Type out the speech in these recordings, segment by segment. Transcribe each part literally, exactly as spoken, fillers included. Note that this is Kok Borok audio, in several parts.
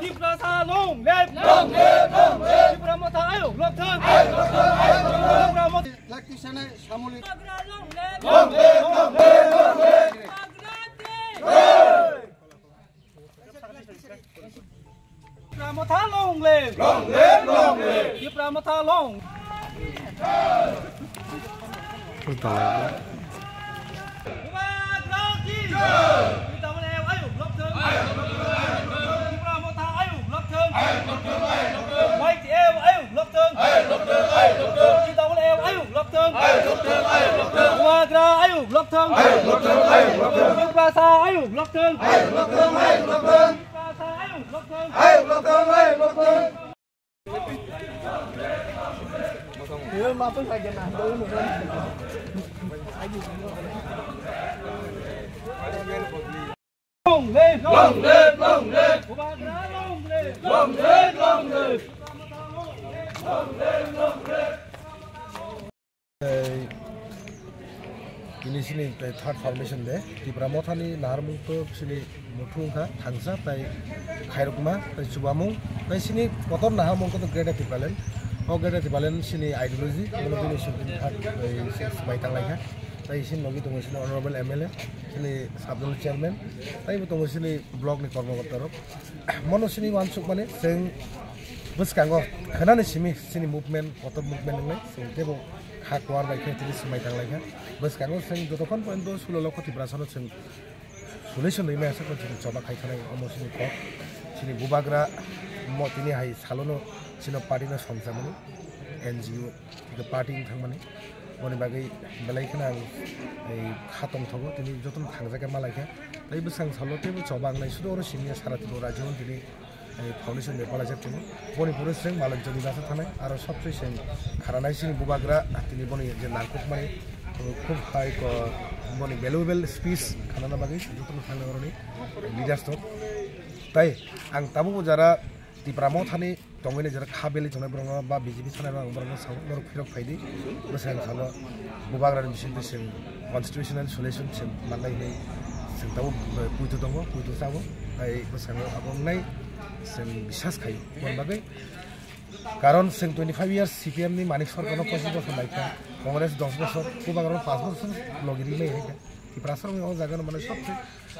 Tiprasa long live! Long live! Long live! Tipra Motha ayuk lok thang! Ayuk lok thang! Ayuk lok thang! Tipra Motha Flag tisane samuli. Long live! Long live! Long live! Tipra Motha long live! Long live, long live! Tipra Motha long. Bubagra ki jai! T W F ayuk lok thang! Tipra Motha ayuk lok thang! Y T F ayuk lok thang! T W F ayuk lok thang! Bubagra ayuk lok thang! Tiprasa ayuk lok thang! Long live, long live, long live. Bubagra long live. Long live, long live. Tei tini sini tei third foundation day. Tipra Mothani naharmung to sini muthung kha, thangsa tei khairokma tei chubamung. Tei sini kotor naharmung to Greater Tipraland. O Greater Tipraland sini ideology, bono bini sini third, tei sini swbai tanglai kha. Tei sini logi tongo sini honorable M L A, sini sub zonal chairman, tei bo tongo sini block ni kormokorta rok. Mono sini uansuk mani chwng bwskango khwnani simi sini movement, kotor movement wngnai chwng teibo kha kuar bai khe tini swmai tanglai kha. Bwskango chwng jotokhon porjonto sulo lokho Tiprasano chwng solution rwimai aswk chwng choba khai thanai omo sini kok. Sini bubagra mo tini hai salono sino party no songchamani N G O. Hingke party wng thangmani, boni bagwi belai kheno ang ei kha tongthogo, tini jotono thangjak khe malaikha. Tei bwsang salo teibo choba wngnai, sudo oro simi ya sara Tripura rajyo tini ei foundation bai palaijak tongo. Boni pore chwng Malonjani basa thanai, aro sobse chwng kharanai sini bubagra, tini boni je nangkukmani, khub hai ko boni valuable speech khanana bagwi jotono thangnai oroni leaders rok. Tai ang tabukbo jara Tipra Mothani tongwi ni jora kha belai tongnai borokno ba B J P sanai rok ang borokno sao, norok phirok phai di. Bwsai ang salo bubagrani bisingtwi chwng constitutional solution chwng mannai hinwi chwng tabuk puitu tongo, puitu chao. Tai bwskango abo wngnai chwng bisas khai. Boni bagwi karon chwng twenty five years C P M ni Manik Sarkarno pochis bochor naikha, Congress dos bochor, bubagrano panch bochor logi rimai haikha. Tiprasarokni o jagano mane sobse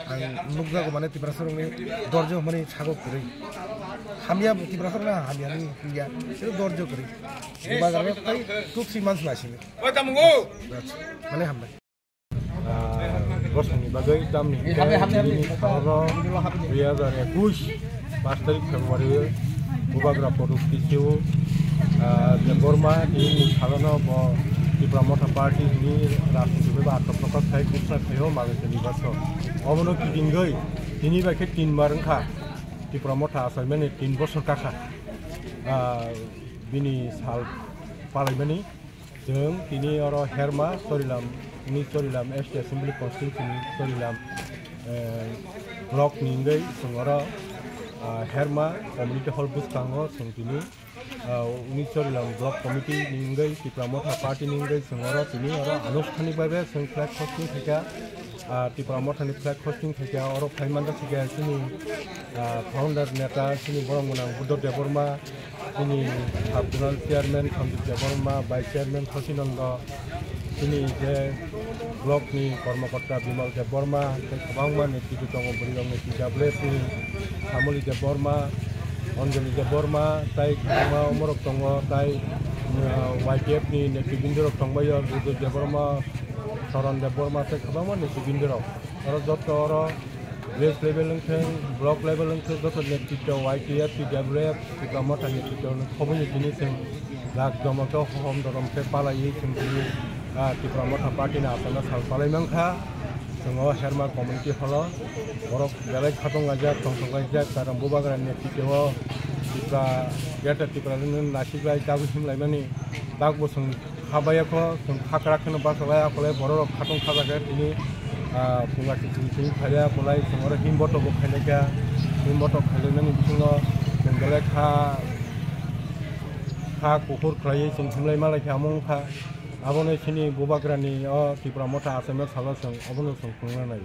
ang nukjago mane Tiprasarokni dorjo hwnmani sago kwrwi. Hamya Tiprasarokni hamyani hwnya, khe dorjo kwrwi. Bubagrano tei two three months naisini. Mane hambai. Ah, bosongni bagwi tamni hwnkhe nini sahoro dui hajar ekush. Pash tarik February o bubagra product T C O, ah, Debbarma, tini ni salono bo Tipra Motha Party ni rajniti bai atma prokash khai, ghosna khaio Malaysia ni baso. Obono kitingwi tini bai khe tin bar wngkha Tipra Motha achaimani tin bosor kakha, ah, bini sal palaimani. Chwng tini oro Herma Chorilam, ni Chorilam S T Assembly Constituency ni Chorilam, eh, block ni wngwi chwng oro, ah, Herma Community Hall bwskango chwng tini, ah, uni Chorilam Block Committee ni wngwi Tipra Motha Party ni wngwi chwng oro tini oro anusthanik bhabe chwng flag hosting khaikha, ah, Tipra Motha ni flag hosting khaikha, oro phai manjak khaikha chini, ah, founder neta chini borok gwnang Buddha Debbarma, chini sub zonal chairman Sanjib Debbarma, vice chairman Sachinanda, chini je block ni kormokorta Bimal Debbarma, tei kwbangma netrito tongo, bwrwi rok ni T W F ni Samuli Debbarma, Anjali Debbarma, tei kwbangma omorok tongo, tei, uh, Y T F ni netribindorok tongbaio, Rudu Debbarma, Soron Debbarma, tei kwbangma netribindorok. Oro joto oro village level wngthung, block level wngthung, joto netrito Y T F, T W F, Tipra Motha netrito khobwi tini chwng jak joma khe hohom dorom khe palaiwi chwng tini, ah, Tipra Motha party ni aswkno sal palai mankha. Chwng o Herma community hall o borok belai khatunglaijak, tongthokjak, karon bubagra netrito o Tipra, Greater Tipraland no naisik bai tabuk himlaimani tak bo chwng. Habaya kho, chwng khakra kheno bachalaia, akolai borok rok khatung khajakya tini, ah, punga kiching kiching khaiya, akolai chwng oro himboto bo khailaikha, himboto khailainani bisingo chwng belai kha, kha kuphur khlaiwi chwng himlai malaikha, omo wngkha Abono chini bubagrani o Tipra Motha Assemble salo chwng obono chwng phunukna nai.